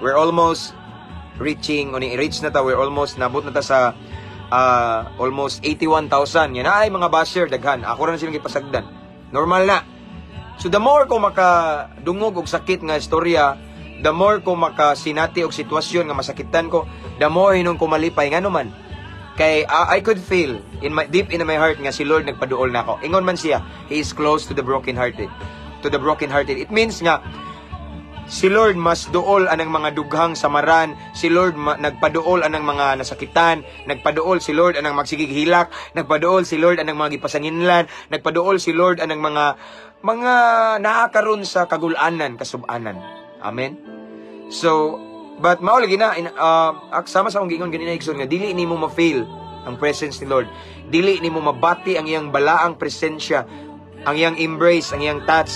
We're almost reaching, o ni reach na ta, we're almost nabot na ta sa almost 81,000. Yan ay mga basher daghan. Ako ra na silang gipasagdan. Normal na. So the more ko makadungog og sakit nga istorya, the more ko makasinati og sitwasyon nga masakitan ko, the more hinon ko malipay, ngano man kay I could feel in my deep in my heart nga si Lord nagpaduol nako. Ingon man siya, He is close to the broken hearted. To the broken hearted. It means nga si Lord mas duol anang mga dughang samaran, si Lord nagpaduol anang mga nasakitan, nagpaduol si Lord anang magsigig hilak, nagpaduol si Lord anang mga gipasanginlan, nagpaduol si Lord anang mga naa karon sa kagulanan, kasubanan. Amen. So, but mao lagi na sama sa akong giingon ganina, igsoon, nga dili nimo ma-feel ang presence ni Lord. Dili nimo mabati ang iyang balaang presensya, ang iyang embrace, ang iyang touch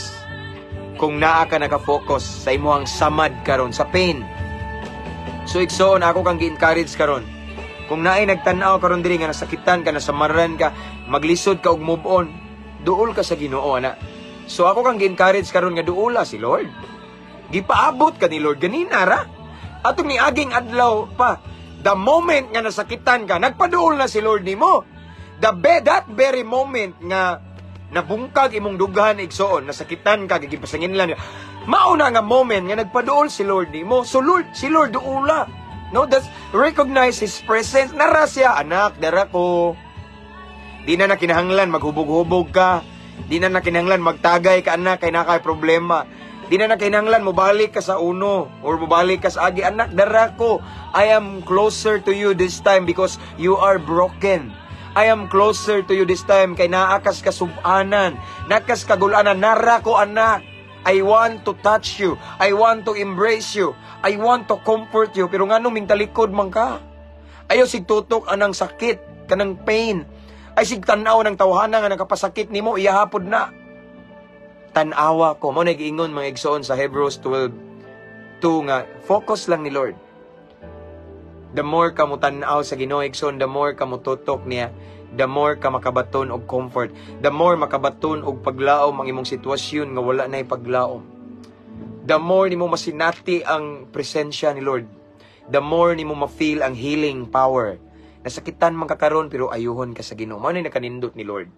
kung naa ka naka-focus sa imong samad karon, sa pain. So igsoon, ako kang gi-encourage karon. Kung naay nagtan-aw karon diri nga nasakitan ka, nasamaran ka, maglisod ka og move on, duol ka sa Ginoo ana. So ako kang gi-encourage karon nga duola si Lord. Gipaabot ka ni Lord ganina ra. Atong niaging adlaw pa, the moment nga nasakitan ka, nagpaduol na si Lord nimo. That very moment nga nabungkag imong dughan, igsoon, nasakitan ka, gipasanginlan. Mauna nga moment nga nagpaduol si Lord nimo. So Lord, si Lord duula. No, that's recognize His presence. Nara siya, "Anak, dara ko. Di na na kinahanglan maghubog-hubog ka. Di na na kinahanglan magtagay ka, anak, kay naa kay problema. Di na na kinahanglan mobalik ka sa uno or mobalik ka sa agi. Anak, dara ko. I am closer to you this time because you are broken. I am closer to you this time kay naa kas kasubanan, naa kas kagulanan. Nara ko, anak. I want to touch you. I want to embrace you. I want to comfort you. Pero nganong mingtalikod man ka? Ayaw sig tutok anang sakit, kanang pain. Ayaw sig tan-aw ng tawhana nga nakapasakit nimo, iyahapod na. Tan-awa ko." Mao nag-ingon, mga igsoon, sa Hebrews 12:2 nga focus lang ni Lord. The more ka mo tan-aw sa Ginoo, igsoon, the more ka mo tutok niya, the more ka makabaton og comfort, the more makabaton og paglaom ang imong sitwasyon nga wala na paglaom. The more nimo masinati ang presensya ni Lord, the more nimo ma-feel ang healing power. Nasakitan man ka karon pero ayuhon ka sa Ginoo. Mao na nakanindot ni Lord.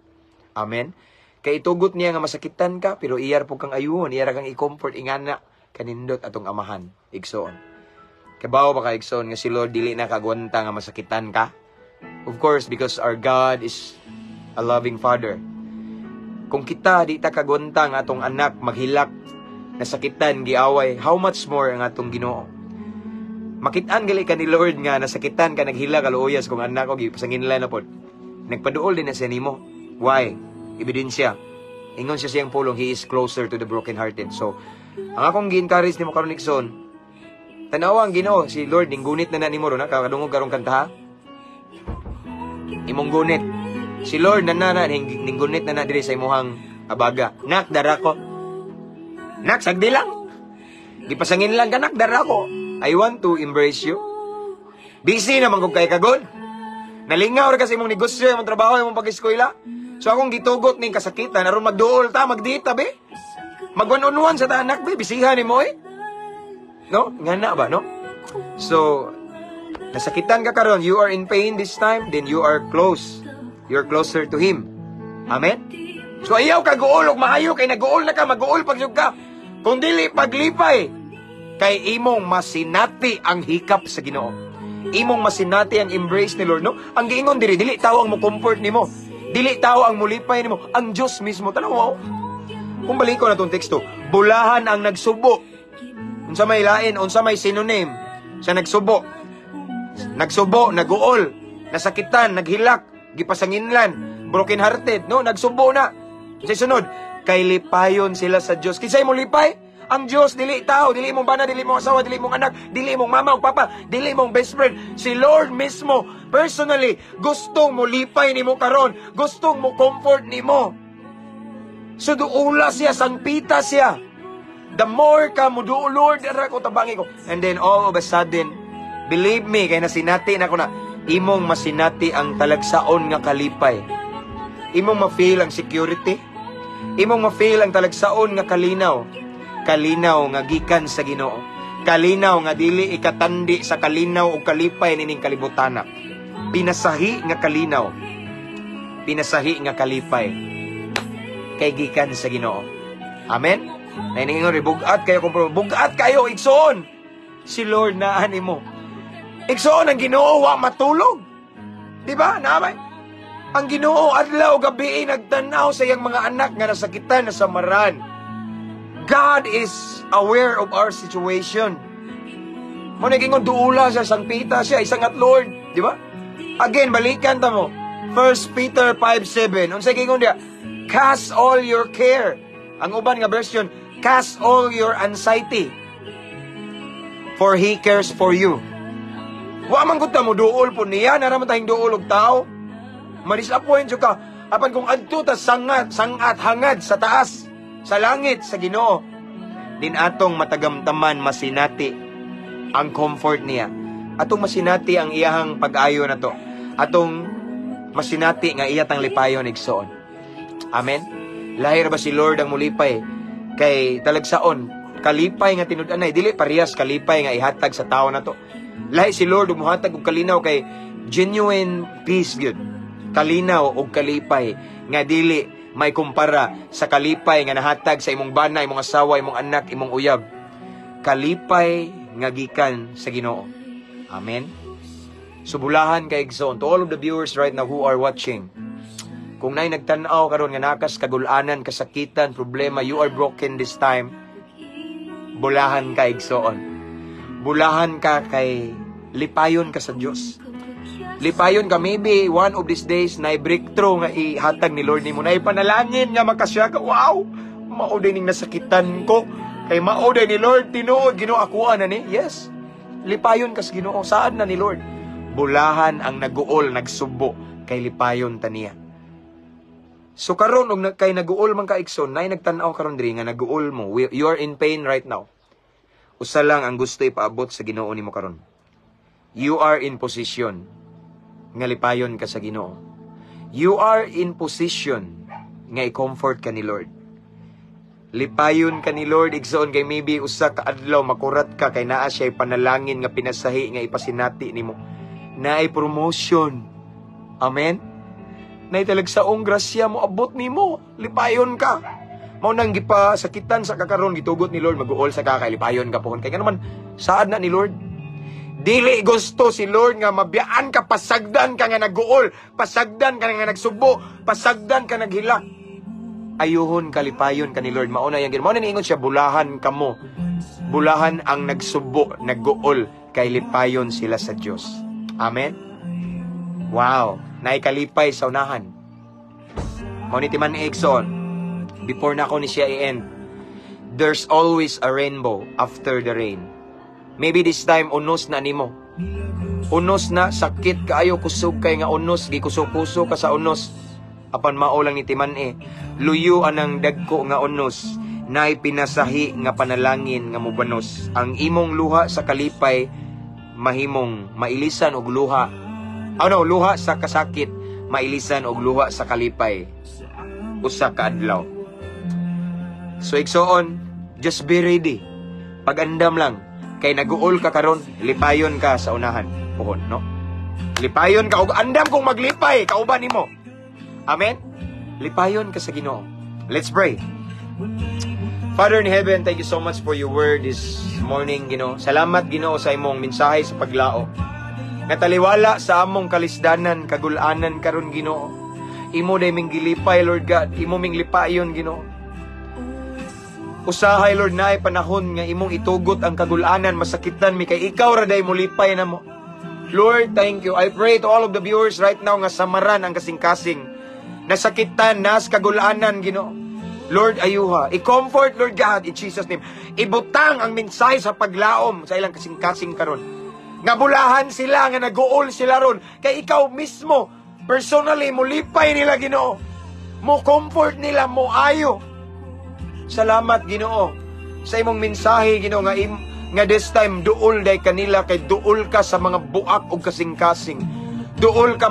Amen. Kay itugot niya nga masakitan ka pero iya ra pud kang ayuhon, iya ra kang i-comfort, ingana kanindot atong Amahan, igsoon. Kabaw ba ka, igsoon, nga si Lord dili na kagwanta nga masakitan ka? Of course, because our God is a loving Father. Kung kita di ta kagwanta nga atong anak maghilak, nasakitan, giaway, how much more ang atong Ginoo? Makitaan gali ka ni Lord nga nasakitan ka, naghilak ka, luoyas kung anak ko, gipasanginlan na pod. Nagpaduol din na siya nimo. Why? Ebidensya. Ingon siya siyang pulong, He is closer to the broken-hearted. So, ang akong gi-encourage nimo karon, igsoon, tanawa ang Ginoo, si Lord ning gunit na na nimo ron, kakadungog karong kanta ha? Imong gunit. Si Lord na na na ning gunit na na diri sa imuhang abaga. "Nak, dara ko. Nak, sagdi lang. Gipasangin lang ka, nak, dara ko. I want to embrace you. Busy naman kung kay kagod. Nalingaw ra kasi imong negosyo, imong trabaho, imong pag-eskwela. So akong gitugot ning kasakitan aron magduol ta, magdita be. Mag one on one sa ta, anak be, bisihan nimo eh. No? Nga na ba, no? So, nasakitan ka karon, you are in pain this time, then you are close. You're closer to Him. Amen? So ayaw ka guol og maayo kay naguol na ka, maguol pag ka. Kung dili paglipay kay imong masinati ang hikap sa Ginoo. Imong masinati ang embrace ni Lord, no? Ang giingon diri, dili tao ang mo comfort nimo. Dili tao ang mulipay nimo, ang Dios mismo. Tanaw mo. Kung baliko na tong teksto, bulahan ang nagsubo. Unsa may lain, unsa may synonym sa nagsubo? Nagsubo, naguol, nasakitan, naghilak, gipasanginlan, broken hearted, no? Nagsubo na. Sa sunod, kay lipayon sila sa Dios. Kinsay mo lipay? Ang Dios, dili tao, dili mong bana, dili mong asawa, dili mong anak, dili mong mama o papa, dili mong best friend. Si Lord mismo, personally, gustong mo lipay nimo karon, gustong mo comfort nimo. So duula siya, sangpita siya. The more ka mo duol, "Lord, ara ko, tabangi ko." And then all of a sudden, believe me, kay nasinati na ko na, imong masinati ang talagsaon nga kalipay. Imong ma-feel ang security. Imong ma-feel ang talagsaon nga kalinaw. Kalinaw nga gikan sa Ginoo. Kalinaw nga dili ikatandi sa kalinaw o kalipay nining kalibutana. Pinasahi nga kalinaw. Pinasahi nga kalipay. Kay gikan sa Ginoo. Amen? Nahiningon rin, bugat kayo kung bugat kayo, igsoon. Si Lord naa nimo. Igsoon, ang Ginoo wa matulog. Di ba? Naamay? Ang Ginoo adlaw gabi nagtanaw sa iyang mga anak nga nasakitan, nasamaran. God is aware of our situation. Mo nagingon duula siya, sangpita siya, isangat Lord, di ba? Again, balikan ta mo. 1 Peter 5:7. Unsay gingon diya? "Cast all your care." Ang uban nga version, "Cast all your anxiety. For He cares for you." Wa man gud ta mo duol po niya, nara man tayong duol og tao. Ma-disappoint jud ka. Apan kung adto ta sangat, sangat hangad sa taas, sa langit, sa Ginoo, din atong matagamtaman, masinati ang comfort niya. Atong masinati ang iyahang pag-ayo na to. Atong masinati nga iya tang lipayon, igsoon. Amen. Lahir ba si Lord ang mulipay kay talagsaon kalipay nga tinud-anay, dili parehas kalipay nga ihatag sa tao na to. Lahi si Lord muhatag og kalinaw kay genuine peace gyud. Kalinaw og kalipay nga dili Maikumpara sa kalipay nga nahatag sa imong bana, imong asawa, imong anak, imong uyab. Kalipay nga gikan sa Ginoo. Amen. So bulahan ka, igsoon. To all of the viewers right now who are watching, kung naay nagtan-aw karon nga naa kas kagulanan, kasakitan, problema, you are broken this time, bulahan ka, igsoon. Bulahan ka kay lipayon ka sa Dios. Lipayon ka, maybe one of these days na breakthrough nga ihatag ni Lord nimo, na ipanalangin nga makasya ka, "Wow, mao ning nasakitan ko." Kay mao ni Lord, tinuod, Ginoo, akuha na ni. Yes. Lipayon ka sa Ginoo, saad na ni Lord. Bulahan ang naguol, nagsubo, kay lipayon ta niya. So karon og kay naguol man ka, igsoon, nay nagtan-aw karon diri nga naguol mo, you are in pain right now. Usa lang ang gusto ipaabot sa Ginoo nimo karon. You are in position nga lipayon ka sa Ginoo. You are in position nga i-comfort ka ni Lord. Lipayon ka ni Lord, igsoon, kay maybe usa ka adlaw makurat ka kay naa siya panalangin nga pinasahi nga ipasinati nimo. Naay promotion. Amen. Naay talagsaong grasya mo abot nimo. Lipayon ka. Mao nang gipasakitan sa kakaron, gitugot ni Lord maguol sa ka kay lipayon ka pohon. Kay ngano man saad na ni Lord. Dili gusto si Lord nga mabiyaan ka, pasagdan ka nga naguol, pasagdan ka nga nagsubo, pasagdan ka naghilak. Ayuhon kalipayon ka ni Lord. Mao na yang mao na niingon siya, "Bulahan kamo. Bulahan ang nagsubo, nagguol, kay lipayon sila sa Dios." Amen. Wow, naay kalipay sa unahan. Mao ni timan igsoon. Before na ako ni siya i-end, there's always a rainbow after the rain. Maybe this time unos na nimo. Unos na, sakit kaayo, kusog kay nga unos, gikuso-kuso ka sa unos. Apan mao lang ni timan-i. Luyo anang dagko nga unos, naay pinasahi nga panalangin nga mubanos. Ang imong luha sa kalipay mahimong mailisan og luha. Ano, luha sa kasakit, mailisan og luha sa kalipay. Usa ka adlaw. So igsoon, just be ready. Pag-andam lang kay naguol ka karon, lipayon ka sa unahan. Pohon, no? Lipayon ka og andam kung maglipay kauban nimo. Amen. Lipayon ka sa Ginoo. Let's pray. Father in heaven, thank you so much for your word this morning, Ginoo. Salamat, Ginoo, sa imong mensahe sa paglao. Nataliwala sa among kalisdanan, kagulanan karon, Ginoo. Imo day ming gilipay, Lord God. Imo ming lipayon, Ginoo. Usahay, Lord, naay panahon nga imong itugot ang kagulanan, masakitan mi kay ikaw ra day molipay namo. Lord, thank you. I pray to all of the viewers right now nga samaran ang kasing-kasing. Nasakitan, nas kagulanan, Ginoo. Lord, ayuha. I-comfort, Lord God, in Jesus' name. Ibutang ang mensahe sa paglaom sa ilang kasing-kasing karon. Nga bulahan sila, nga naguol sila ron. Kay ikaw mismo, personally, mulipay nila, Ginoo. Mo comfort nila, mo ayo. Salamat, Ginoo, sa imong mensahe, Ginoo, nga this time duol day kanila kay duol ka sa mga buak ug kasing-kasing. Duol ka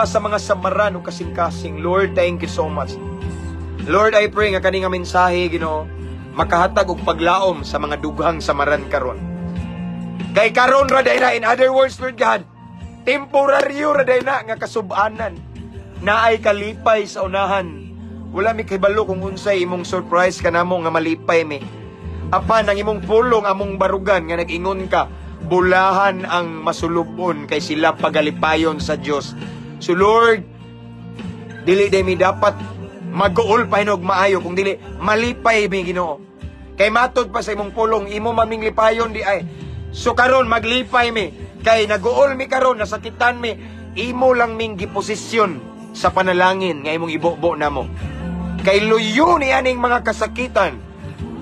sa mga samaran ug kasing-kasing. Lord, thank you so much. Lord, I pray nga kani nga mensahe, Ginoo, makahatag og paglaom sa mga dughang samaran karon. Kay karon ra day na, in other words, Lord God, temporaryo ra day na nga kasubanan. Naay kalipay sa unahan. Wala mi kahibalo kung unsay imong surprise kanamo nga malipay mi. Apan ang imong pulong among barugan nga nag-ingon ka, "Bulahan ang masulubon kay sila pagalipayon sa Dios." So Lord, dili day mi dapat maguol pa hinog maayo kung dili malipay mi, Ginoo. Kay matod pa sa imong pulong, imo maming lipayon di ay. So karon maglipay mi kay naguol mi karon, nasakitan mi, imo lang ming giposisyon sa panalangin nga imong ibobo namo. Kay luyo ni aning mga kasakitan,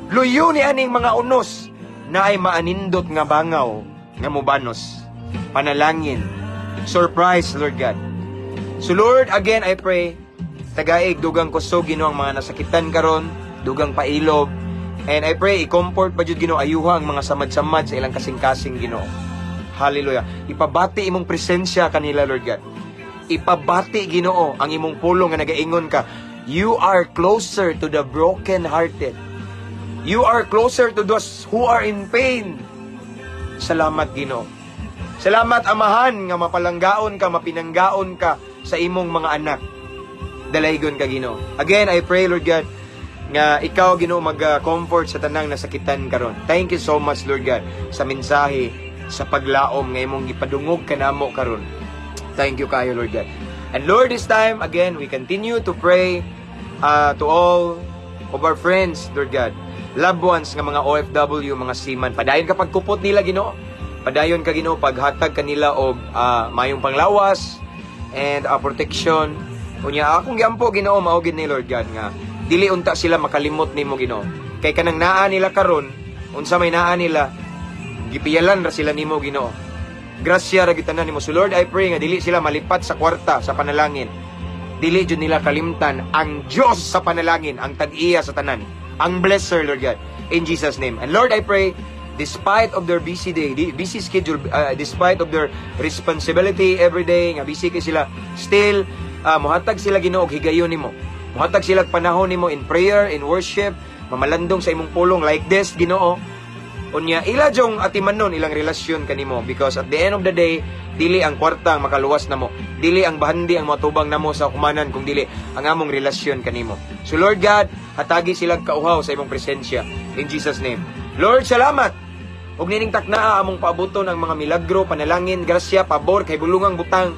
luyo ni aning mga unos, na ay maanindot nga bangaw nga mubanos. Panalangin. Surprise, Lord God. So Lord, again I pray, tagaig dugang kusog, Ginoo, ang mga nasakitan karon, dugang pailob. And I pray, i-comfort pa jud, Ginoo, ayuha ang mga samad-samad sa ilang kasing-kasing, Ginoo. Hallelujah. Ipabati imong presensya kanila, Lord God. Ipabati, Ginoo, ang imong pulong nga nagaingon ka, "You are closer to the broken-hearted. You are closer to those who are in pain." Salamat, Ginoo. Salamat, Amahan, nga mapalanggaon ka, mapinanggaon ka sa imong mga anak. Dalaygon ka, Ginoo. Again, I pray, Lord God, nga ikaw, Ginoo, mag-comfort sa tanang nasakitan karon. Thank you so much, Lord God, sa mensahe, sa paglaom nga imong gipadungog kanamo karon. Thank you kayo, Lord God. And Lord, this time, again, we continue to pray to all of our friends, Lord God, loved ones nga mga OFW, mga seaman. Padayon ka pagkupot nila, Ginoo. Padayon ka, Ginoo, paghatag kanila og mayong panglawas and protection. Unya akong giampo, Ginoo, mao gid ni, Lord God, nga dili unta sila makalimot nimo, Ginoo. Kay kanang naa nila karon, unsa may naa nila, gipiyalan ra sila nimo, Ginoo. Grasya ra gitanan nimo. So Lord, I pray nga dili sila malipat sa kwarta sa panalangin. Dili jud nila kalimtan ang Dios sa panalangin, ang tag-iya sa tanan, ang blesser, Lord God, in Jesus' name. And Lord, I pray, despite of their busy day, busy schedule, despite of their responsibility every day, nga busy kay sila, still, muhatag sila, Ginoo, og higayon nimo. Muhatag sila og panahon nimo in prayer, in worship, mamalandong sa imong pulong like this, Ginoo. Unya, ila jong atimanon ilang relasyon kanimo because at the end of the day, dili ang kwarta ang makaluwas namo. Dili ang bahandi ang matubang namo sa hukumanan kung dili ang among relasyon kanimo. So Lord God, hatagi sila kauhaw sa imong presensya in Jesus' name. Lord, salamat. Ug nining taknaa among paabuton ang mga milagro, panalangin, grasya, pabor kay bulungang butang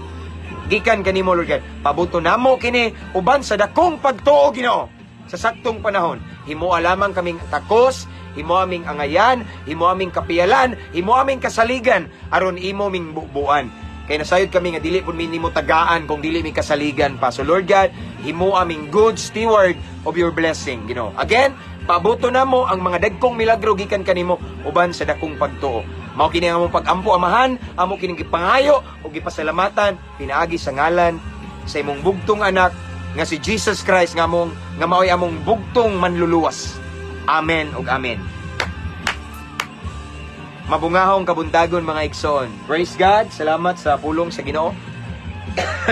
gikan kanimo, Lord God. Pabuto namo kini uban sa dakong pagtuo, Ginoo. Sa saktong panahon, himoa lamang kaming takos, himo aming angayan, himo aming kapiyalan, himo aming kasaligan aron imo ming bubuan. Kay nasayod kami nga dili pud mi nimo tagaan kung dili mi kasaligan pa. So Lord God, himo aming good steward of your blessing, Ginoo. Again, pabuto namo ang mga dagkong milagro gikan kanimo uban sa dakong pagtuo. Mao kini ang among pag-ampo, Amahan, amo kining gipangayo ug gipasalamatan pinaagi sa ngalan sa imong bugtong anak nga si Jesus Christ nga among nga maoy among bugtong manluluwas. Amen ug amen. Mabungahong kabuntagon, mga igsoon. Praise God. Salamat sa pulong sa Ginoo.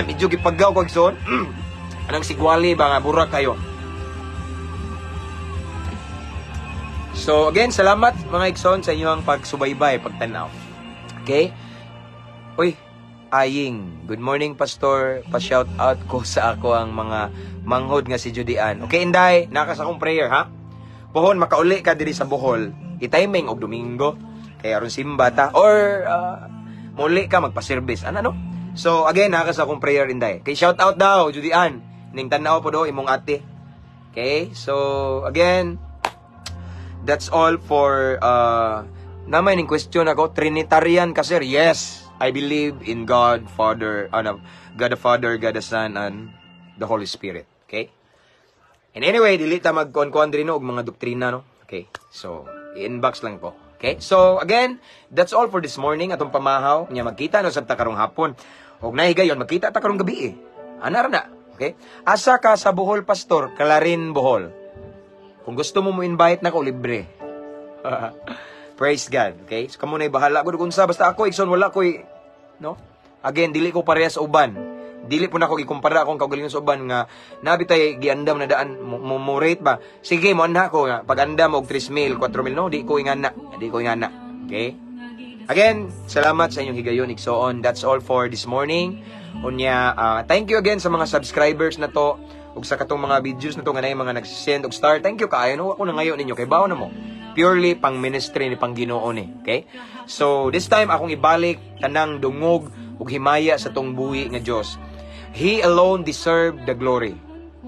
Medyo gipagaw ko, igsoon. Anang sigwali ba nga burak kayo. So again, salamat, mga igsoon, sa inyong pagsubaybay, pagtanaw. Okay? Uy, Aying. Good morning, Pastor. Pa-shout out ko sa ako ang mga manghod nga si Judy Ann. Okay, Inday, naka sa akong prayer, ha? Pohon, makauli ka diri sa Bohol. I-timing og Domingo. Kaya aron simba ta. Or, muli ka magpa-service. Ano, no? So, again, naka sa akong prayer, Inday. Okay, shout out daw, Judy Ann. Ning tanaw po do, imong ate. Okay, so, again, that's all for, naman ning question ako, Trinitarian ka, sir? Yes, I believe in God, Father, ano, God the Father, God the Son, and the Holy Spirit. Okay? And anyway, dili ta magkuan-kuan diri no og mga doktrina, no. Okay? So, i-inbox lang ko. Okay? So, again, that's all for this morning atong pamahaw. Nya magkita no sab ta karong hapon. Og nahigayon magkita ta karong gabi eh. Ana ra na. Okay? Asa ka sa Bohol, Pastor? Clarin, Bohol. Kung gusto mo mo invite nako, libre. Praise God. Okay? So kamo na bahala gud kung sa basta ako, igsoon, wala ko no. Again, dili ko parehas sa uban. Dili po nako gikumpara akong kaugalingon sa uban nga nabi tay giandam na daan mo rate ba. Sige, mo anha ko nga pag andam og 3 mil, 4 mil, no, di ko ingana. Di ko ingana. Okay? Again, salamat sa inyong higayon, igsoon. That's all for this morning. Unya, thank you again sa mga subscribers na to ug sa katong mga videos na to nga naay mga nagsend og star. Thank you kaayo, no. Ako na ngayon ninyo kay bawo na mo. Purely pang ministry ni pang Ginoo ni. Okay? So, this time akong ibalik tanang dungog ug himaya sa tong buhi nga Dios. He alone deserve the glory.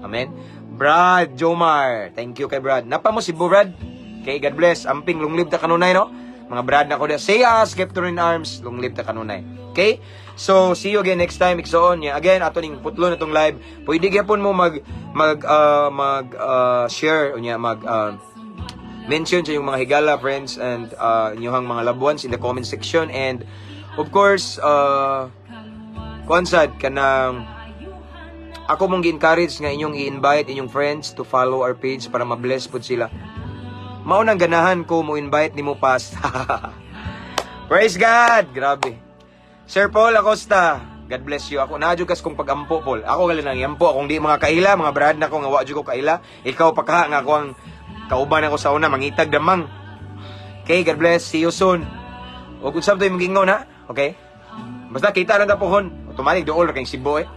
Amen. Brad Jomar. Thank you kay Brad. Napa mo si Brad. Okay, God bless. Amping long live ta kanunay, no? Mga Brad na ko da. Say us, Captain in Arms, long live ta kanunay. Okay? So, see you again next time, igsoon. Yeah, again, ato ning putlo na tong live. Pwede gyapon mo mag mag mag share unya mag mention sa inyong mga higala friends and inyong mga loved ones in the comment section and of course kuan sad kanang ako mong gi-encourage nga inyong i-invite inyong friends to follow our page para ma-bless pud sila. Mao nang ganahan ko mo invite nimo pas. Praise God! Grabe. Sir Paul Acosta, God bless you. Ako na jud kas kong pagampo, Paul. Ako gali nang yampo akong di mga kaila, mga brad na ko nga wa jud ko kaila. Ikaw pa ka nga ako ang kauban ako sa una mangitag damang. Okay, God bless. See you soon. Ug usab to imong gingon ha. Okay? Basta kita lang ta pohon. Automatic dool ra kay Cebu eh.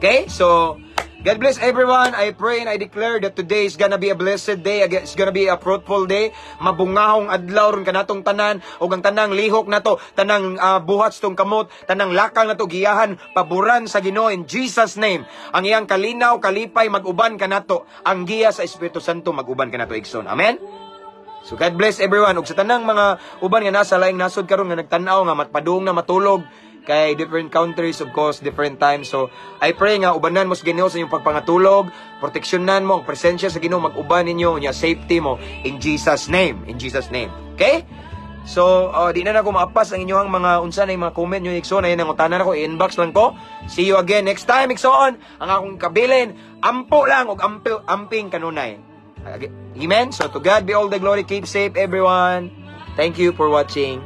Okay? So, God bless everyone. I pray and I declare that today is gonna be a blessed day. It's gonna be a fruitful day. Mabungahong adlaw ron kanatong tanan ug ang tanang lihok nato, tanang buhat sa tong kamot, tanang lakang nato giyahan paboran sa Ginoo in Jesus' name. Ang iyang kalinaw, kalipay mag-uban kanato. Ang giya sa Espiritu Santo mag-uban kanato, igsoon. Amen. So God bless everyone. Ug sa tanang mga uban nga nasa laing nasod karon nga nagtan-aw nga matpadung na matulog kay different countries, of course, different times. So I pray nga ubanan mo sa Ginoo sa inyong pagpangatulog, proteksyonan mo ang presensya sa Ginoo mag-uban ninyo nya safety mo in Jesus' name, in Jesus' name. Okay? So, di na nako maapas ang inyong mga unsa na yung mga comment nyo, igsoon. Ayun, ang utanan ako, i-inbox lang ko. See you again next time, igsoon. Ang akong kabilin, ampo lang og amping kanunay. Amen? So, to God be all the glory. Keep safe, everyone. Thank you for watching.